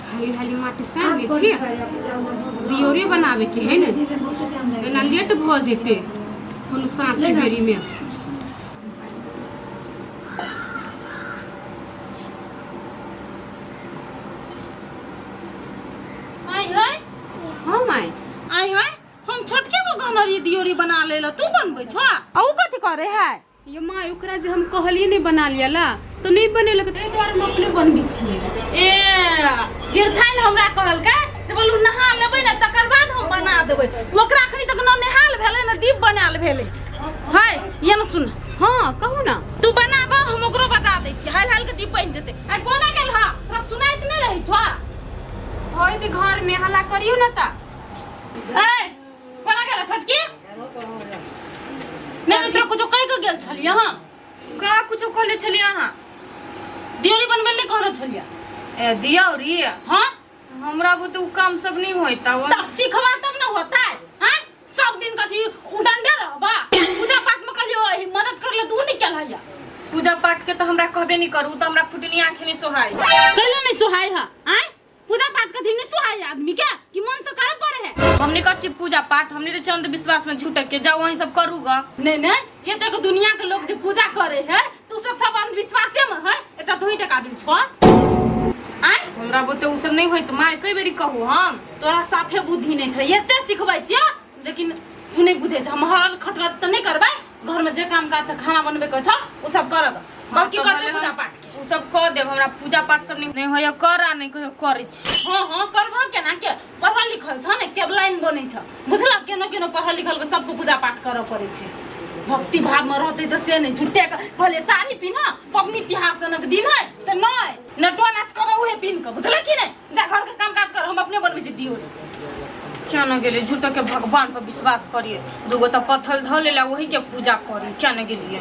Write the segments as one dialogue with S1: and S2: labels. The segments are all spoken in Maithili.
S1: हाली हाली माटी सान लै छी दियोरे बनाबे के है ने, एना लेट भऽ जेतै कोनो साँझ के बेरी में।
S2: आइ है।
S1: हाँ माय।
S2: आइ है, हम छोटके को कहने रहियै दियोरी बना ले ला, तू बनबै छौ आ उ कथी करे है?
S1: यो माय, ओकरा जे हम कहलियै नहि बना लिअ ला तऽ नहि बनेलक, ताहि दुआरे हम अपने बनबै छियै।
S2: ए गिरथाइन हमरा कहलकै से बोलू नहा लेबै ने तकर बाद हम बना देबै। ओकरा अखनी तक न नहायल भेलै न दीप बनायल भेलै है। ये न सुन।
S1: हाँ कहू ना।
S2: तू बनाबऽ, हम ओकरो बता दै छी, हाल हाल के दीप बनि जेतै। आइ कोना गेल हा, तोरा सुनाइत नहि रहै छौ?
S1: होय तऽ घर में हल्ला करियौ ने तऽ।
S2: ए कोना गेल छोटकी? नहि नहि, तोरा कुछो कहि के गेल छलियै हँ?
S3: का कुछो कहले छलियै अहाँ?
S2: दियोरी बनबै लए कहने छलियै।
S3: ए दियौरी?
S2: हाँ।
S3: हमरा बुते उ काम सब नहीं होता।
S2: त सिखबा तब न होता है। हैं सब दिन कथी उडंडे रहबा? पूजा पाठ में कहलियो एही मदद कर ले, तू नहीं केल हैया।
S3: पूजा पाठ के तो हमरा कहबे नहीं करू, त हमरा फुटनी आंख नहीं सोहाय।
S2: कैला नहीं सोहाय है? आय पूजा पाठ कथी नहीं सोहाय आदमी के कि मन से करे पड़े है?
S3: हम नहीं कर पूजा पाठ, हमनी रे अंधविश्वास में झूठक के जाओ वहीं सब करूगा।
S2: नहीं नहीं, ये तक दुनिया के लोग जो पूजा करे है तू सब सब अंधविश्वासे में है, एकटा तू ही टका दिल छो। आय
S3: हमरा बुते उ सब नहीं होइत माय, कई बेरी कहू हम।
S2: तोरा साफे बुद्धि नहीं छै, एते सिखबै छियै लेकिन तू नहीं बुझै छ। हम हर खटखट तऽ नहीं करबै, घर में जे काम काज छै खाना बनबै के छौ उ सब करग, बाकी
S3: तऽ
S2: करते
S3: भले
S2: पूजा
S3: हम
S2: पाठ के।
S3: उ सब कह देब, हमरा पूजा पाठ सब नहीं होइया कर आ नहीं कहियो करै छी।
S2: हाँ हाँ करबह केना के, पढ़ल लिखल छ ने केवलाइन बनै छ बुझलक, केनो केनो पढ़ल लिखल के सबके पूजा पाठ करऽ पड़ै छै। भक्ति भाव में रहते तऽ से नहीं, झूठे के भले साड़ी पिन्ह, पबनी तिहार सनक दिन है तऽ नहीं नटुआ नाच करऽ उहे पिन्ह के, बुझलक कि नहीं? जा घर के काम काज कर, हम अपने बनबै छी दियो रे।
S3: क्या न गेलिए झूठो के भगवान पर विश्वास करिए, दूगो तो पत्थर धऽ लेला वही के पूजा करी, क्या न गेलिए।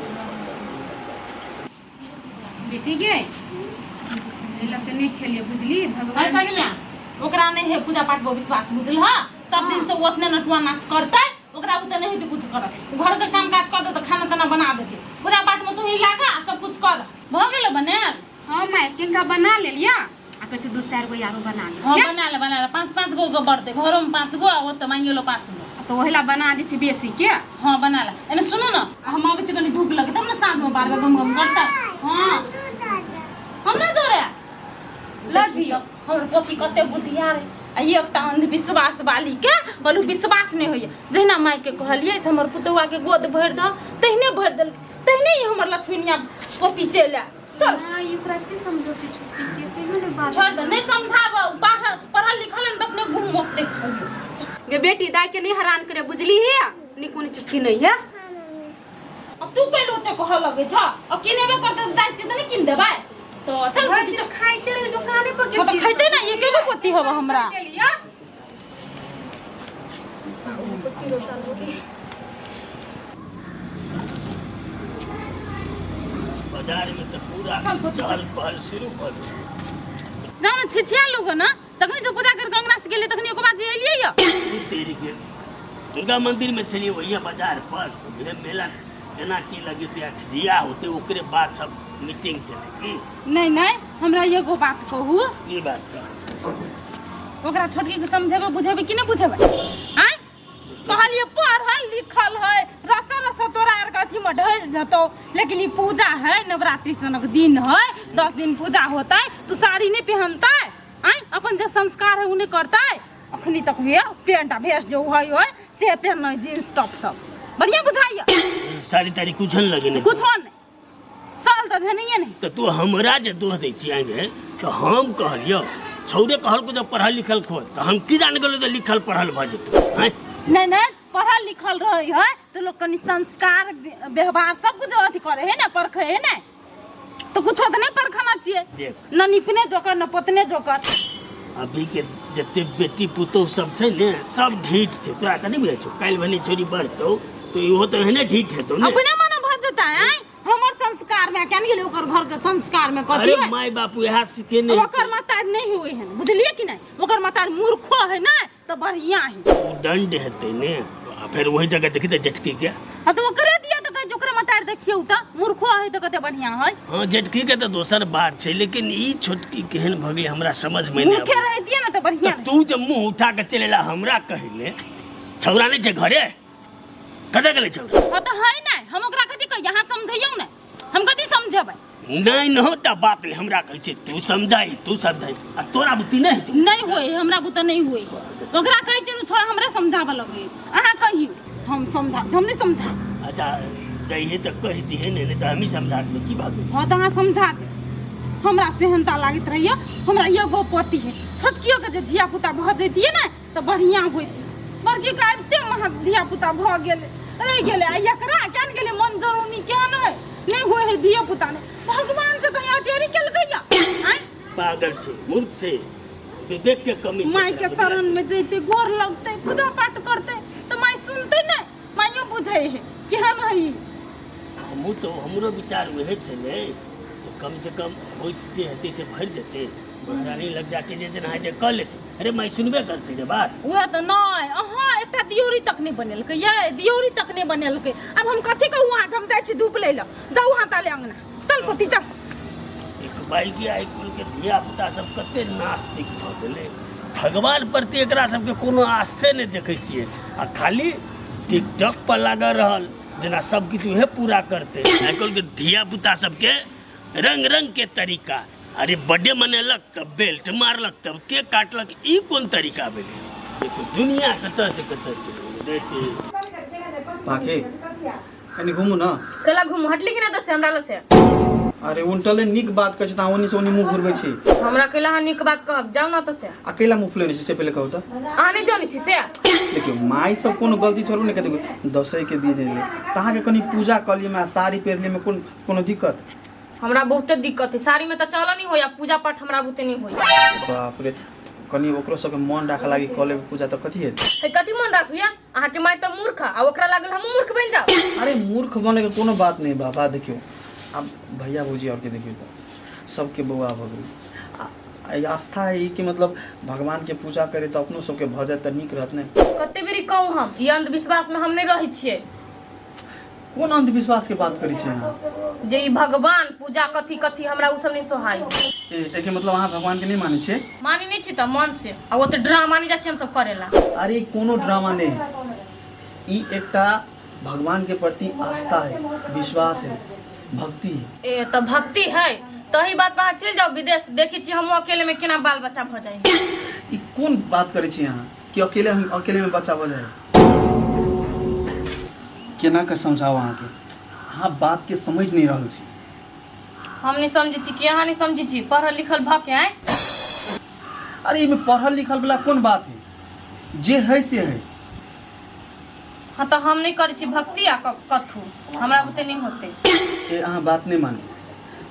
S1: बेटी गे, एहि लऽ कऽ नहि खेलियै बुझली
S2: अरे
S1: भगवान।
S2: कनिया, ओकरा नहीं है पूजा पाठ पर विश्वास बुझल हा, सब दिन से ओ ओतने नटुआ नाच करतै, ओकरा बुते नहीं हेतै कुछ करत। घर के काम काज कर दे तऽ खाना ताना बना देतै, पूजा पाठ में तू ही लागा आ सब कुछ कर। भऽ गेलै बनायल?
S1: हाँ माय, तिनका बना लेलियै आ कहै छै दू चारि गो आरो बना लै
S2: हाँ
S1: छियै।
S2: बना ले बना ले, पाँच पाँच गो के बढ़तै, घरो में 5 गो आ ओतऽ माइयो लो 5 गो।
S1: तऽ ओहि ला बना दै छी बेसी के।
S2: हाँ बना ले। एने सुनू ने, हम आबै छी कनी धूप लगे तब ने साँझ में बारबै गम गम करतै। हाँ हमरा जोरे
S1: लऽ जियौ।
S2: हमर पोती कते बुद्धियार है आ एकटा अंधविश्वास वाली के बोलू विश्वास नहीं होइए। जहिना माय के कहलियै से हमर पुतौआ के गोद भरि दह, तहिने भरि देलकै, तहिने ही हमर लक्ष्मीनिया पोती चलि आयल। चल
S1: ना ई ओकरा कते समझौती छुट्टी के कहियो ने बात।
S2: छोड़ दे, नहीं समझाब, बाहर पढ़ल लिखल है त अपने घूम देख।
S1: गे बेटी, दाई के नहीं हैरान करे बुझली है, नहीं कोनो चुटकी नहीं है।
S2: अब तू कैल ओते कह लगे छ, अब किनेबे करते त दाई छी त नहीं किन देबै तो चल
S1: भरि
S2: पोती
S1: दिन
S2: चल।
S1: खाइते रहे दुकाने पर के
S2: हाँ, तो
S1: चीज
S2: खाइते
S1: सब।
S2: ना एके गो पोती होबा हमरा।
S1: लिया।
S4: बाजार में तो पूरा चहल पहल शुरू भऽ गेल।
S2: जाओ ने छिछिया लोग ना तखनी से पूजा कर अंगना से गेलै तखनी ओकर बाद जे एलियै या
S4: दू तेरी के दुर्गा मंदिर में छलियै वही बाजार पर उहे मेला केना की लगेतै आ झिझिया होतै ओकरे बाद सब मीटिंग चले की।
S2: नहीं नहीं, हमरा एगो बात कहू।
S4: की बात का?
S2: ओकरा छोटकी के समझेबै बुझेबै कि नहि बुझेबै? आँय कहलिए पढ़ल लिखल है, रसा रसा तोरा आर के अथी में ढल जतो, लेकिन ई पूजा है नवरात्रि सनक दिन है, 10 दिन पूजा होता है, तू साड़ी नहीं पहनता है? आँय अपन जे संस्कार है उ नहीं करता है? अखनी तक वे पेंट आ भेस जो है है से पहनना जींस टॉप सब बढ़िया बुझाइया।
S4: साड़ी ताड़ी कुछ नहीं लगे
S2: कुछ नहीं साल तो धनिए नहीं।
S4: तो तू हमरा जे दोष दै छी आगे तो हम कहलियो छौरे कहलको जब पढ़ल लिखल खो तो हम की जान गेलो जे लिखल पढ़ल भऽ जेतौ? आँय
S2: नहीं नहीं, पढ़ल लिखल रहे है तो लोग कनी संस्कार व्यवहार सब कुछ अथी करे है ना, परखे है ना, तो कुछ तो नहीं परखना चाहिए।
S4: देख
S2: न निपने जोकर न पोतने जोकर।
S4: अभी के जते बेटी पुतोह सब छै ने सब ढीठ छै, तोरा के नहीं बुझै छौ? काल्हि भने छोरी बढ़तौ तो इहो तो एहने ढीठ हेतौ ने।
S2: अपने मन भऽ जेतै। आँय हमर संस्कार में केन गेलै ओकर घर के संस्कार में कथी
S4: अरे
S2: है?
S4: My बाप इएह सिखेने
S2: ओकर माता नहीं हुए हन बुझलिए कि नहीं, ओकर माता मूर्खो है ना तो बढ़िया है।
S4: ओ दंड हेतै ने आ फेर वही जगह देखी तऽ जेठकी के।
S2: हाँ तो ओकरे दिया तो कहै छै ओकरे माता देख। देखियौ तऽ मूर्खो है तऽ कते बढ़िया है।
S4: हाँ, जेठकी के तऽ दोसर बात छै, लेकिन ई छोटकी केहन भऽ गेलै हमरा समझ में नहि
S2: मूर्खे
S4: आबै।
S2: रहितियै ने तऽ बढ़िया।
S4: तऽ तू जे मुंह उठा के चलेला हमरा कहले, छौरा नहि छै घरे? कतऽ गेलै छौरा?
S2: हाँ तऽ है नहि, हम ओकरा कथी कहियै? अहाँ समझैयौ ने, हम कथी समझेबै?
S4: नहि, नहोटा बात ले हमरा कहै छै तू समझाई, तू समझाई, आ तोरा बुद्धि नहि होइ छौ?
S2: नहि होय, हमरा बुते नहि होय। ओकरा कहै छियै ने छोड़ा, हमरा समझाबऽ लगै। अहाँ कहियौ, हम समझा, हम नहि समझा।
S4: अच्छा, जइहे तऽ कहि दिहे ने, नहि तऽ हमही समझा देबै। की भऽ गेलै?
S2: हाँ तऽ अहाँ समझा दे। हमरा सेहनता लागैत रहैए, हमरा एगो पति है, छोटकियोके जे धिया पुता भऽ जैतियै ने तऽ बढ़िआँ होइतै। बड़कीके आबिते महा धिया पुता भऽ गेलै, रहि गेलै, आ एकरा केहन गेलै मन जरौनी केहन है, नहि होइ है धिया पुता। नहि भगवान से कहीं अटेरी केलकै या आँय?
S4: पागल छै, मूर्ख छै, विवेक के कमी छै।
S2: माय के शरण में जैते, गोर लगते, पूजा पाठ करते तऽ माय सुनते ने, माइयो बुझै है केहन है ई।
S4: हमहूँ तऽ हमरो विचार उएह छलै जे कम से कम होइ जे हेतै से भरि देतै, महारानी लग जाके जे जेना हेतै कऽ लेतै। अरे माय सुनबे करतै रे बात।
S2: उएह तऽ नहि, अहाँ एकटा दियोरी तक नहि बनेलकै यै, दियोरी तक नहि बनेलकै। आब हम कथी कहू अहाँके? हम जाइ छी धूप लै लए, जाउ अहाँ ताले अङ्गना। चल पोती चल।
S4: एक बाइके आइ काल्हिके धिया पुता सब कते नास्तिक भऽ गेलै, भगवान प्रति एकरा सबके कोनो आस्थे नहि देखै छियै, आ खाली टिकटॉक पर लागल रहल जेना सब किछु उहे पूरा करतै। आइ काल्हिके धिया पुता सबके रंग रंग के तरीका। अरे बर्थडे मनेलक तब बेल्ट मारलक, तब केक काटलक, ई कोन तरीका भेलै? देखो दुनिया कतऽ से कतऽ चलि गेलै।
S5: पाखे कनि घुमू न।
S3: कला घुम हटली कि ना दसे हमरा लग से।
S5: अरे उनटले नीक बात कहै छी तऽ अहाँ ओनी से ओनी मुँह घुरबै छी।
S3: हमरा कैला अहाँ नीक बात कहब? जाउ ना तऽ से।
S5: आ कैला मुँह फुलेने छी से पहिले कहू तऽ।
S3: अहाँ नहि जानै छी से।
S5: देखियौ माय सब कोनो गलती थोड़े ने देखियौ, दसैँ के दिन एलै तऽ अहाँके कनि पूजा कऽ लिअ आ साड़ी पहिर लिअ, कोन कोनो दिक्कत?
S3: हमरा बहुते दिक्कत है, साड़ी में तऽ चलऽ नहीं होया, पूजा पाठ हमरा बहुते नहीं होया।
S5: बाप रे, कनि ओकरो सबके मन राखऽ लागी कऽ लेबै पूजा तऽ कथी हेतै?
S3: है कथी मन राखू या? अहाँके माय तऽ मूर्ख आ ओकरा लागल हमहूँ मूर्ख बनि जाउ।
S5: अरे मूर्ख बने के कोनो बात नहीं बाबा। देखियौ आब भैया भौजी और के देखियौ तऽ सबके बौआ भऽ गेलै, आ ई आस्था है ई कि मतलब भगवान के पूजा करे तऽ अपनो सबके भऽ जाए तऽ नीक रहत ने।
S3: कते बेरी कहू, हम ई अंधविश्वास में हम नहीं रहै छियै।
S5: कोन अंधविश्वास के बात करै छी अहाँ?
S3: जे ई भगवान पूजा कथी कथी हमरा उ सब नहीं सोहाई।
S5: एके मतलब अहाँ भगवान के नहीं मानै छियै?
S3: मानी नहीं छी तऽ मन से, आ ओ तऽ ड्रामा नहीं जाइ छी हम सब करेला।
S5: अरे ई कोनो ड्रामा नहीं है, ई एकटा भगवान के प्रति आस्था है, विश्वास है, भक्ति है।
S3: ए तऽ भक्ति है तही बात पर अहाँ चलि जाउ विदेश, देखै छी हमहूँ अकेले में केना बाल बच्चा भऽ जाइ।
S5: ई कोन बात करै छी अहाँ कि अकेले हम अकेले में बच्चा भऽ जाए? केना कऽ समझाउ अहाँके, अहाँ बातके समझि नहि रहल छी।
S3: हम नहीं समझै छी कि अहाँ नहीं समझै छी पढ़ल लिखल भऽ के आँय?
S5: अरे एहिमे पढ़ल लिखल वाला कोन बात है, जे है से है।
S3: हाँ तऽ हम नहीं करै छी भक्ति आ कथू हमरा बुते नहीं होते।
S5: ए अहाँ बात नहि मानू,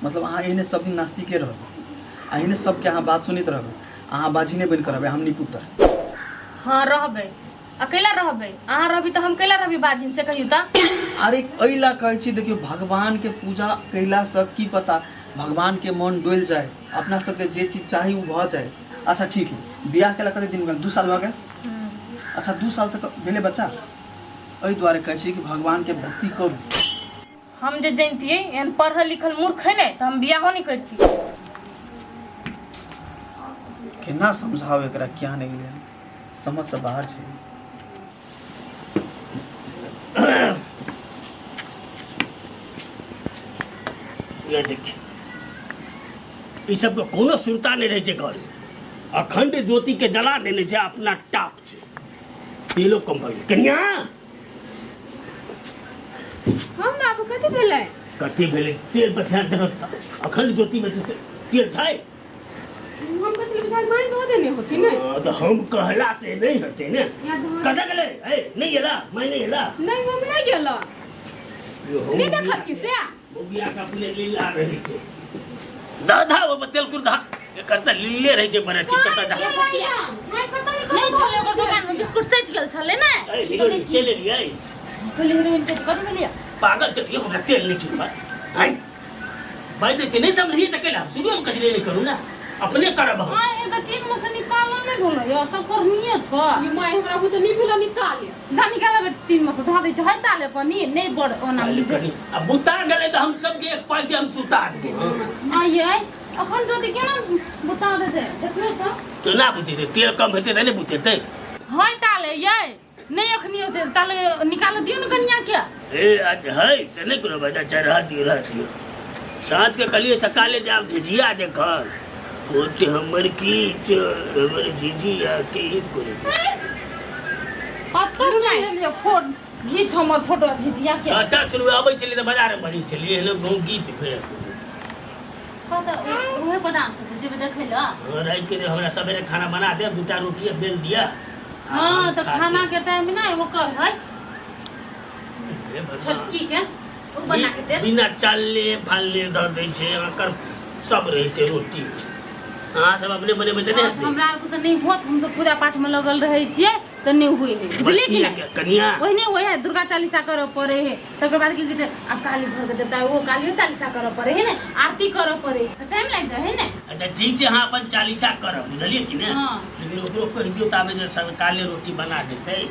S5: मतलब अहाँ एहने सब दिन नास्तिके रहबै आ एहने सबके अहाँ बात सुनैत रहबै, अहाँ बाजी नहि बनि कऽ रहबै, हम निपुत्तर।
S3: हाँ रहबै, अकेला रहबै, अहाँ रहबी तऽ हम कैला रहबी बाजिन से कहियौ तऽ।
S5: अरे एहि ला कहै छी देखियौ भगवान के पूजा कैलासँ की पता भगवान के मन डोलि जाय, अपना सबके जे चीज चाही ओ भऽ जाय। अच्छा ठीक है, बियाह केला कते दिन भेल? 2 साल भऽ गेल। अच्छा 2 सालसँ भेलै बच्चा, एहि दुआरे कहै छी कि भगवान के भक्ति करू।
S3: हम जे जनितियै एहन पढ़ल लिखल मूर्ख है ने तऽ हम बियाहो नहि करती।
S5: केना समझाउ एकरा, क्या नहि गेलै समझ से बाहर छै।
S4: ये देखिए ई सबके कोनो सुरता नहि रहै छै घर में, अखंड ज्योति के जला देने छै, अपना टाप छै, तेलो कम भऽ गेलै। कनिया।
S1: हम बाबू कथी भेलै?
S4: कथी भेलै? तेल पर ध्यान देलक तऽ अखंड ज्योति में तऽ तेल छै।
S1: हम कहै छलियै बेचारी माय दऽ देने होती ने।
S4: हाँ, तऽ हम कहला से नहि हेतै ने।
S1: या धन-
S4: कतऽ गेलै? ए नहि गेला माय, नहि गेला?
S1: नहि मम्मी नहि गेल। नहि देखल की से?
S4: बौगिया के अपने लीला रहै छै, दादा ओ तेल कुर्दा एकर तऽ लीले रहै छै, बड़ा चित कतऽ जा।
S2: नहि छलै ओकर दोकान में बिस्कुट सटि गेल छलै ने।
S4: ए हीरोइन चलि एलियै?
S2: कहलियै हीरोइन के कथी भेलियै?
S4: पागल तऽ देखो तेल नहि छुपा आइ भाई, तो नहीं समझिए तो केला शुरू में कचरे नहीं करू ना। अपने करब हम।
S2: हाँ ये तो टीन में से निकालल नहीं भेलै यो सब करनिए छो।
S1: ई my हमरा बुते नहि भेल निकाले।
S2: जा निकाल टीन में से धऽ दै छै है ताले पनी नहीं बड़ ओना
S4: कहली कनी आ बुता गेलै तऽ हम सबके एक पाइ से हम सुता देबै।
S2: हाँ ये अखन ज्योति केना बुता देतै देखबै तऽ।
S4: केना बुतेतै? तेल कम हेतै तऽ नहि बुतेतै।
S2: है ताले ये नहीं अखनी होते ताले निकाल दियो न कनिया के।
S4: ए आज है तऽ नहि कोनो बात। अच्छा रह दियौ रह दियौ। साँझ के कहलियै सकाले जायब झिझिया देखल फोट हमर की हमर झिझिया के ई कोनो
S2: कतऽ सुनि लेलियै फोट घीच हमर फोटो झिझिया के।
S4: कतऽ सुनबै? अबै छलियै तऽ बाजारमे बजै छलियै एहनो गाँव गीत भेल।
S2: कतऽ उहे पर डांस हेतै जेबै देखै लए?
S4: राति के हमरा सवेरे खाना बना देब दूटा रोटी बेल दिअ।
S2: हाँ तऽ खाना के टाइम ना ओकर है छोटकी के ओ बना के देब।
S4: बिना चालले फालले धर दै छै एकर सब रहै छै रोटी। अहाँ सब अपने बनेबै तऽ नहि हेतै।
S2: हमरा आरके तऽ नहि होत, हमसब पूजा पाठ में लगल रहै छियै तऽ नहि होइ है बुझलियै कि नहि?
S4: कनिया
S2: ओहिने होइ है दुर्गा चालीसा करऽ पड़े है तकर बाद की कहै छै आब काली घर के देवता ओ कालियो चालीसा करऽ पड़े है ने आरती करऽ पड़े है टाइम लागि जाइ है ने।
S4: अच्छा ठीक छै अहाँ अपन चालीसा करब बुझलियै कि नहि?
S2: हाँ।
S4: लेकिन ओकरो कहि दियौ ताबे जे सब काले रोटी बना देतै।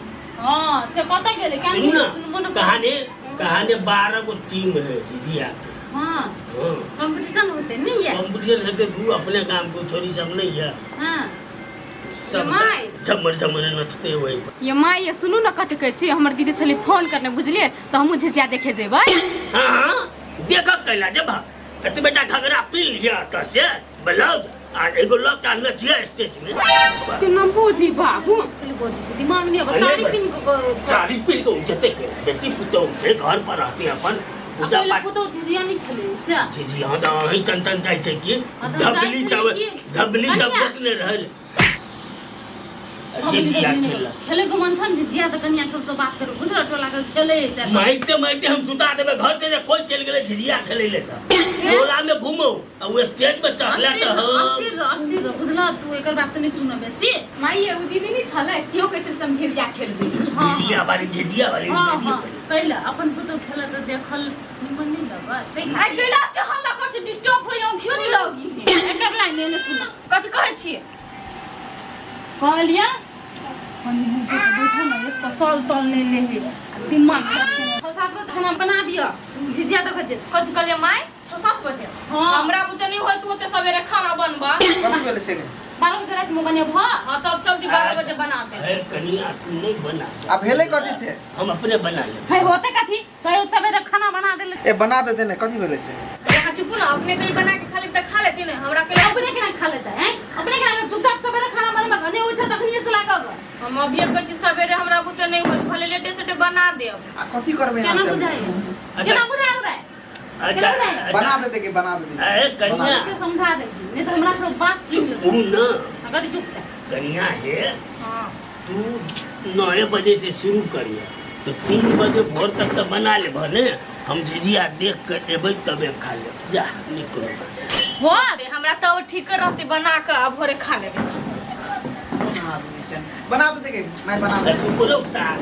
S2: हाँ से कतऽ गेलै?
S4: सुनू
S2: केना सुनबो
S4: ने
S2: ने
S4: कहानी कहानी 12 गो टीम है झिझिया के।
S2: हाँ
S4: हाँ
S2: कंपटीशन होते नहीं है?
S4: कंपटीशन हेतै दू अपने गाम के छोरी सब नहीं है।
S2: हाँ
S4: सब
S1: माय।
S4: झमर झमर नचते वही पर।
S1: ये माय ये सुनू ने कथी कहै छी हमर दीदी छली फोन करने बुझलियै तऽ हमहूँ झिझिया देखे जेबै।
S4: हाँ हाँ देखब कैला जब कते बेटा घघरा पी लिया तऽ से ब्लाउज आ एगो लऽ के नचिया स्टेज में।
S1: केना बूझी बाबू?
S2: बोझी से दिमाग नहीं अब साड़ी पिन को
S4: साड़ी पिन के उठते के बेटी पुतोह छै घर पर रहते अपन पूजा
S2: अकेले
S4: पाठ।
S2: पुतोह झिझिया नहीं खेले से
S4: झिझिया हाँ तऽ अहीं चन चन जाइ छै की
S2: हाँ तऽ
S4: धबली
S2: जाइ
S4: सब
S2: छै की?
S4: धबली सब
S2: कनिया।
S4: देखने रहल झिझिया खेलक।
S2: खेले के मन छन झिझिया तऽ कनिया सबसँ बात करू बुझल टोला के खेले छै।
S4: मारिते मारिते हम सुता देबै घर से जे कोइ चलि गेलै झिझिया खेलै ले तऽ टोला में घूमो आ ओ स्टेज पर चढ़ला तऽ हम
S2: अस्थिर रह अस्थिर रह बुझल तू एकर बात नहि सुन बेसी।
S1: माय ये ओ दीदी नहि छलै सेहो कहै छै हम झिझिया खेलबै।
S4: झिझिया वाली झिझिया वाली
S2: हाँ हाँ कैला अपन पुतोह खेलत तऽ देखल निमन नहीं लगत तै
S3: आ कैला के हल्ला करै छै डिस्टर्ब होइया क्यों नहीं लगी?
S2: एकर लाइन नहि सुन।
S3: कथी कहै छियै?
S2: कहलियै कनी बैठो न एक तऽ सल तल नहि ले हे दिमाग खराब केने। 6-7 बजे खाना बना दिअ झिझिया देखै छै।
S3: कथी कहलियै माय? 6-7 बजे?
S2: हाँ।
S3: हमरा बुते नहीं होत ओते सवेरे खाना बनबा।
S5: कथी भेलै से?
S2: 12 बजे राति में बनेबह।
S3: हाँ तब जल्दी 12 बजे बना दे।
S4: हे कनिया तू नहीं बना।
S5: आ भेलै कथी से?
S4: हम अपने बना लेब।
S2: हे होते कथी कहियो सवेरे खाना बना देले।
S5: ए बना देते ने कथी भेलै से?
S3: यहाँ चुकू ना अपने के बना के खाली त खा लेती ने हमरा के
S2: अपने केना खा लेते हैं अपने केना चुपचाप सवेरे खाना बनबा नहीं होइ छै तखनी से लागब।
S3: हम अभी कहै छी सवेरे हमरा बुते नहीं होत भले लेटे सेटे बना देब।
S5: आ कथी करबै
S2: केना
S5: अहाँ से?
S2: बुझाइ केना बुझाइ ओकरा?
S4: अच्छा
S5: बना देते कि बना देते?
S4: ए कनिया
S2: से समझा दे नहीं तो हमरा से बात सुन ले।
S4: चुप ना
S2: अगर चुप है
S4: कनिया हे।
S3: हां
S4: तू 9 बजे से शुरू करिए तो 3 बजे भोर तक तो बना ले भने हम झिझिया देख के एबै तबे खा लेब। जा निकलो
S2: हो
S3: हमरा तो ठीक रहते बना के आ भोरे खा लेबै।
S5: बना देते कि मैं बना
S4: दे तू बोलो साथ।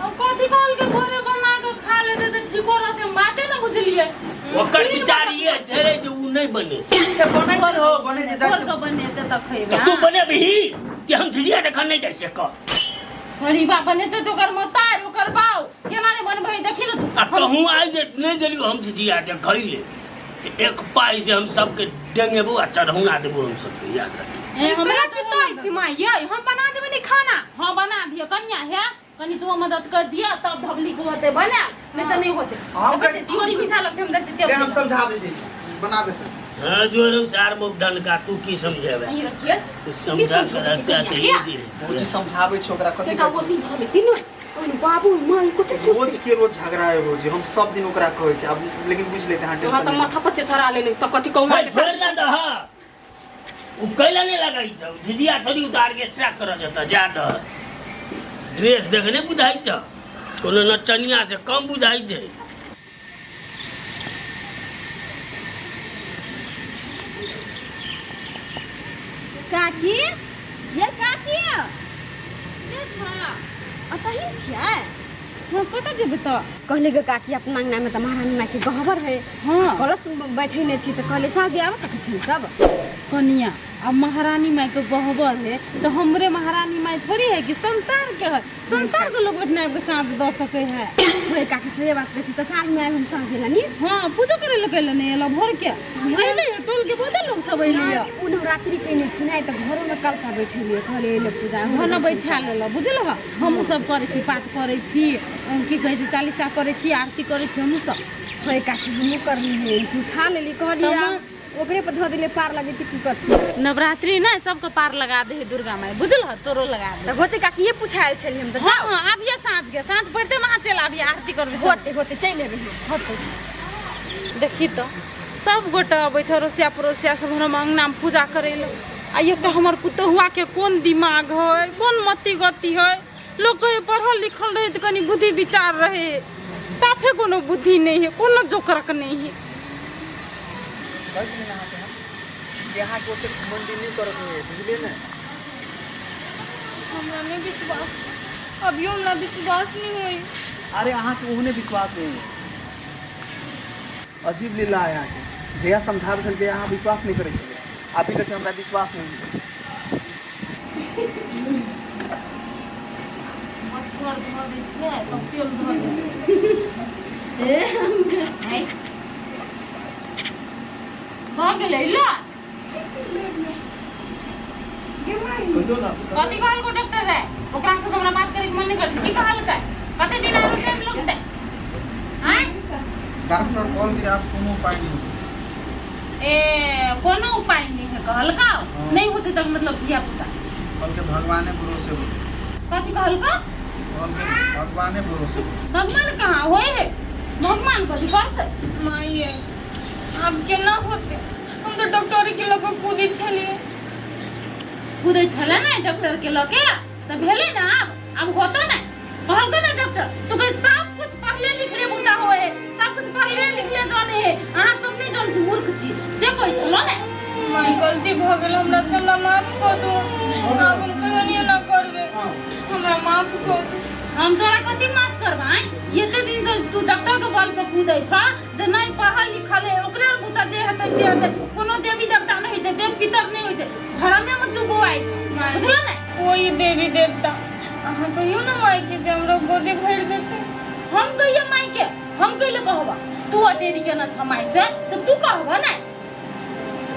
S2: अब कथी कहल के भोरे बना के खा लेते त ठीको रहते बाते न बुझलियै।
S4: ओकर विचार ये छै जे उ नहीं बने।
S5: ए बनै हो बनै जे जाइ
S2: भोर के बनेते त खैबे।
S4: तू बनेबही कि हम झिझिया देखन नहीं जाइ से कह।
S2: गरीबा बनेते तो ओकर मतार ओकर बाउ केना नहीं बनबै देखी न तू।
S4: आ कहूँ आइ जे नहीं गेलियो हम झिझिया देखै ले एक पाइ से हम सबके डेंगेबो आ चढ़ौना देबो हम सबके याद रखी।
S2: ए
S1: हमरा पिताइ छी माय ये हम बना देबै ने खाना।
S2: हां बना दियो कनिया हे कनी तू मदद कर दिया तब धबली को होते बना नहीं तो नहीं होते।
S5: हम
S2: तियोरी मिठा लगते हम दे
S5: छी हम समझा दे छी बना दे।
S4: हां जोर सार मुख डनका तू की समझेबे?
S1: नहीं रखियस
S4: तू समझा कर रहता ते ही दिन
S5: भौजी समझाबै छै ओकरा कथी
S1: कहै छै? धले तीनू ओन बाबू माय कथी सोचते?
S5: रोज के रोज झगड़ा है भौजी हम सब दिन ओकरा कहै छी अब लेकिन बुझ लेते हां
S1: टेंशन। हां त माथा पर चढ़ा लेने त कथी कहू
S4: के छोड़ ना दह उ कैला नहीं लगाई छौ झिझिया थोड़ी उतार के एक्स्ट्रा कर जता जा दह ड्रेस देखने बुझाइ छ कोनो नचनिया से कम बुझाइ छै।
S1: काकी ये काकी अतही छियै?
S2: हम कतऽ जेबै तऽ?
S6: कहले गे काकी अपना अंगना में तऽ महारानी माय के गहबर है।
S2: हाँ।
S6: कलश बैठेने छी तऽ कहले साँझ आबि सकै छी सब।
S2: कनिया अब महारानी माई के गहबर है तो हमरे महारानी माई थोड़ी है कि संसार के है, संसार के लोग बैठना के साँझ दऽ सके है।
S6: होय काकी सही बात कहै छी, तऽ साँझ में आबि हम साँझ देला नी।
S2: हाँ पूजो करे लए कैले नहीं एलो भोर के अइले टोल के बहुते लोग सब अइले।
S6: ओ नवरात्रि कयने छी ने तऽ घरो में कलशा बैठेलियै, कहले एले पूजा
S2: घर में बैठा लेलक बुझल। हमहूँ सब करै छी, पाठ करै छी, की कहै छै चालीसा करै छी, आरती करै छी हमहूँ सब।
S6: होय काकी हमहूँ करलियै, उठा लेली कहलियै
S2: तऽ
S6: ओकरे पर धऽ देलियै पार लगेतै की कथी।
S2: नवरात्रि ने सबके पार लगा दे है दुर्गा माई बुझल, तोरो लगा दे।
S6: तऽ होते काकी ये पूछायल छलियै हम तऽ।
S2: हाँ हाँ आबिये साँझ के, साँझ पड़ते वहाँ चलि आबिये आरती करबै सब।
S6: होते होते चलि एबै हम।
S2: होते देखी तऽ सब गोटा अबै छै अड़ोसिया पड़ोसिया सब हम अङ्गनामे पूजा करै लए। आ एकटा हमर पुतहुआ के कोन दिमाग है, कोन मति गति है। लोग कहे पढ़ल लिखल रहे तऽ कनि बुद्धि विचार रहे, साफे कोनो बुद्धि नहीं है, कोनो जोकरक नहीं है।
S5: कहै छलियै ने अहाँके हम कि अहाँके ओतेक घमंडी नहि करऽके है, बुझलियै ने?
S3: हमरा नहीं विश्वास, अभियो हमरा विश्वास नहीं होई।
S5: अरे अहाँके ओहने विश्वास नहीं है, अजीब लीला है अहाँके। जहिया समझाबै छलियै अहाँ विश्वास नहि करै छलियै, अभी कहै छै हमरा विश्वास नहीं है।
S2: मच्छर धऽ दै छै तब तेल धऽ दै छै। भऽ गेलै ला।
S5: कहियौ ना।
S2: कथी कहलको डॉक्टर रे? ओकरा से हमरा बात करे के मन नहीं करते। की कहलकै? कते दिन आरो टाइम लगतै? आँय?
S5: डॉक्टर कहल कि आब कोनो उपाय नहीं होतै।
S2: ए कोनो उपाय नहीं है कहलका? नहीं होते तब मतलब धिया पुता।
S5: कहलकै भगवाने भरोसे होतै।
S2: कथी कहलका?
S5: कहलकै भगवाने भरोसे होतै।
S2: भगवान कहाँ होए है? भगवान कथी करतै?
S3: माइये आब केना होते, हम तो डॉक्टर के लग कूदै छलियै।
S2: कूदै छलै ने डॉक्टर के लके तऽ भेलै ने, आब आब होतै ने कहलकै ने डॉक्टर। तू कहे सब कुछ पढ़ले लिखले बुता होए है, सब कुछ पढ़ले लिखले जाने है, अहाँ सब नहीं जान छी मूर्ख छी, से कहै छलो ने।
S3: माय गलती भऽ गेल हमरा से, हमरा माफ कऽ दू, आब हम कहियो नहीं एना करबै, हमरा माफ कऽ दू।
S2: हम तोरा कथी माफ करबै? एते दिन से तू डॉक्टर के बल पे कूदै छ जे नहीं पढ़ल लिखल है ओकरे बुता जे हेतै से हेतै, कोनो देवी देवता नहीं होइ छै, देव पितर नहीं होइ छै, भरमे में तू बौआइ छ बुझल ने?
S3: कोई देवी देवता अहाँ कहियो ने माय के जे हमरा गोदी भरि देतै।
S2: हम कहियो माय के? हम कहिले कहबा? तू अटेरी के न छ माय से तो तू कहबा ने,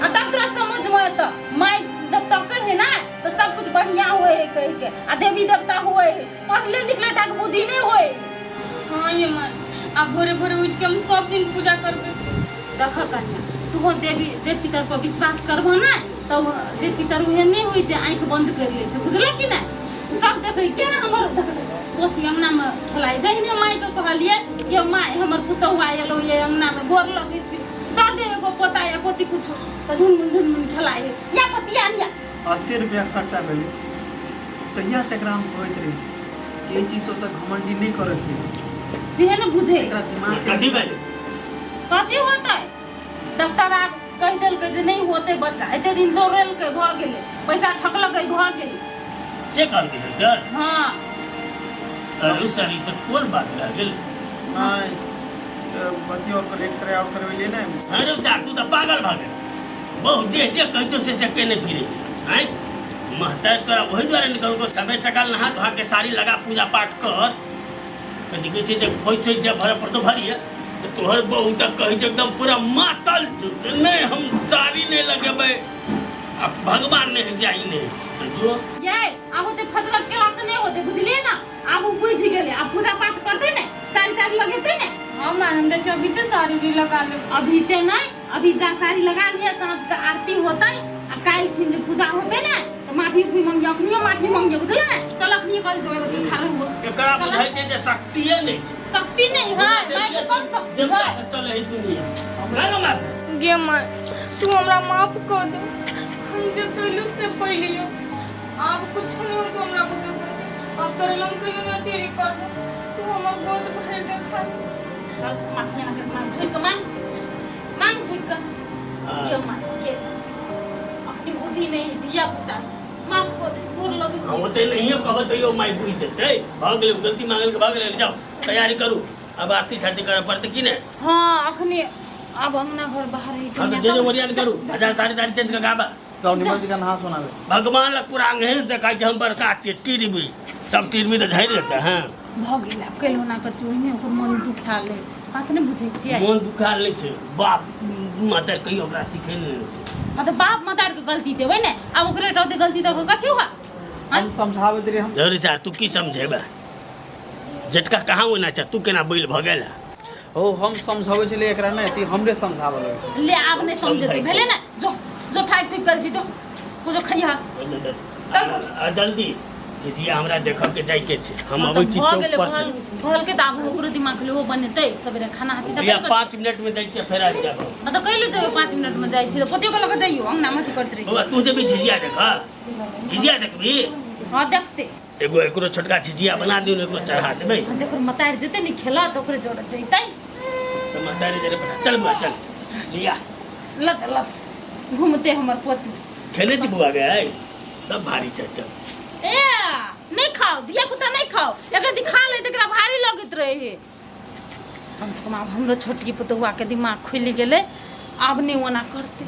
S2: आ तब तोरा समझ में एतौ। माय जब तक है ना तो सब कुछ बढ़िया होए है कह के, आ देवी देवता होए है, पढ़ले लिखले टा के बुद्धि नहीं होए।
S3: हाँ ये माय आब भोरे भोरे उठि के हम सब दिन पूजा करबै।
S2: देख कन्या तू देवी देव पितर पर विश्वास करबह ने तब देव पितर ओहन नहीं होइ जे आँखि बंद कर लै छै बुझल कि नहि? सब देखै के ने हमर पोती अंगना में खेलाइ। जहिने माय के कहलियै कि माय हमर पुतहु आयल ये अंगना में गोर लगै छी दऽ दे एगो पोता या पोती कुछो, तऽ झुनमुन झुनमुन खेलाइ है या पोतिया या।
S5: अते रुपया खर्चा भेलै तहिया से एकरा हम कहैत रही कि एहि चीज सबसँ घमंडी नहि करऽके छै,
S2: सेहे ने बुझै।
S5: एकरा दिमाग के
S4: कथी भेलै?
S2: कथी होतै? डॉक्टर आब कहि देलकै जे नहि होतै बच्चा, एते दिन दौड़ेलकै भऽ गेलै, पैसा ठकलकै भऽ गेलै।
S4: से कहलकै डॉक्टर?
S2: हाँ।
S4: अरे सर ई तऽ कोन बात भए गेल?
S5: नहि अथी और कर एक्सरे और करबेलियै ने।
S4: अरे सर तू तऽ पागल भऽ गेल, बहु जे जे कहै छौ से केने फिरै छै। आँय महतारि तोरा ओहि दुआरे निकलको सबेर सकाल नहा धोआ के साड़ी लगा पूजा पाठ कर, कथी कहै छै जे खोज तोज जे भरऽ पड़तौ भरिए। तऽ तोहर बहु तऽ कहै छै एकदम पूरा मातल छौ जे नहि हम साड़ी नहि लगेबै आ भगवान नहि जाइ नहि जो।
S2: ये आब ओते फजरत केला से नहीं होते बुझलियै ना? आब ओ बुझि गेलै, आब पूजा पाठ करतै ने, साड़ी ताड़ी लगेतै ने।
S3: हाँ माँ हम तऽ अभी तऽ साड़ी भी लगा लेब।
S2: अभी ते नहीं, अभी जा साड़ी लगा लिअ, साँझ के आरती होतै आ काल्हि खिन जे पूजा होतै ने तऽ माफी उफी मंगियो, अखनियो माफी मंगियो बुझलियै ने? चल अखनियो कल जेबै रोटी खा लेबो।
S4: एकरा बुझाइ छै जे शक्तिए नहि छै।
S2: शक्ति नहीं है माय के, कम शक्ति
S4: देवता
S2: है
S4: से चलै है दुनिया। हमरा ने माफी
S3: गे माय तू हमरा माफ कऽ दे, हम जे कैलू से पहिलियो आब कुछो नहीं होतो हमरा बुते होते, आब तोरे लग कहियो नहीं तेरी करबो, तू हमर गोद भरि दे खाली।
S2: चल माफी ना कर, मांग छोड़ के मांग, मांग छोड़ के ये मां ये अपनी बुद्धि नहीं धिया पुता माफ कर दे, गोर लगै छी।
S4: होतै नहिये कहबै तैयो माय बुझि जेतै। भऽ गेलै गलती मांगल के भऽ गेलै, जाउ तैयारी करू। अब आरती सारती करऽ पड़तै कि नहि?
S2: हाँ, अखने आब अंगना घर बाहर है।
S4: हाँ, तऽ जे जे ओरियान करू, अच्छा साड़ी ताड़ी चेंज कऽ के आबऽ।
S5: जाउ निमन जी का नहा सुनाबे।
S4: भगवान लग पूरा अंग्रेज देखै छै, हम बड़का छियै, टीरबी सब टीरबी तऽ झड़ि जेतै। हँ,
S2: भऽ गेल, आब कैल ओना कर ओहिने ओकर मन दुखायल है, बात नहि बुझै छियै?
S4: मोन दुखायल नहि छै, बाप माता कहियो ओकरा सिखेने नहि छै।
S2: हाँ तऽ बाप मतार के गलती देबै ने, आब ओकरे टौते गलती दऽ कऽ कथी हुआ?
S5: हम समझाबैत रहियै हम।
S4: जरूरी सर, तू की समझेबे? जेटका कहाँ ओना छै, तू केना बैल भऽ गेल?
S5: हो, हम समझाबै छलियै एकरा नहि तऽ ई हमरे समझाबऽ लगै छै।
S2: ले, आब नहि समझेतै, भेलै ने? जो जो, थाकि थुकि गेल छी, जो कुछो खइहा।
S4: आ जल्दी झिझिया हमरा देखऽ के जाइके छै, हम
S2: हाँ,
S4: अबै
S2: तऽ
S4: छी
S2: भऽ
S4: चौक
S2: गेलै।
S4: पर से
S2: भल के तऽ आब ओकरो दिमाग लेबो बनेतै, सबेरे खाना हाथी तऽ
S4: भैया, 5 मिनट में दै छियै, फेर आबि जायब हम।
S2: हाँ, तऽ कैले जेबै? 5 मिनट में जाइ छी तऽ पोतियो के लऽ कऽ जइयो, अंगना में अथी करैत रही।
S4: बौआ, तू जेबी झिझिया देखऽ? झिझिया देखबी?
S2: हाँ, देखते।
S4: एगो एकरो छोटका झिझिया बना दियौ ने, एकरो चढ़ा देबै।
S2: हाँ, देखो, मतारि जेतै ने खेला तऽ ओकरे जोड़े जइतै।
S4: तऽ महतारी जरे पठा, चल बुआ, चल लिया।
S2: लऽ चल, लऽ चल, घूमते हमर पोती।
S4: खेले छी बुआ गे, तब भारी छै, चल।
S2: ए, नहि खाओ धिया पुता, नहि खाओ। एकरा दिखा ले तऽ एकरा भारी लगैत रहे हे। कम से कम आब हमरो छोटकी पुतहुआ के दिमाग खुलि गेलै, आब नहि ओना करतै।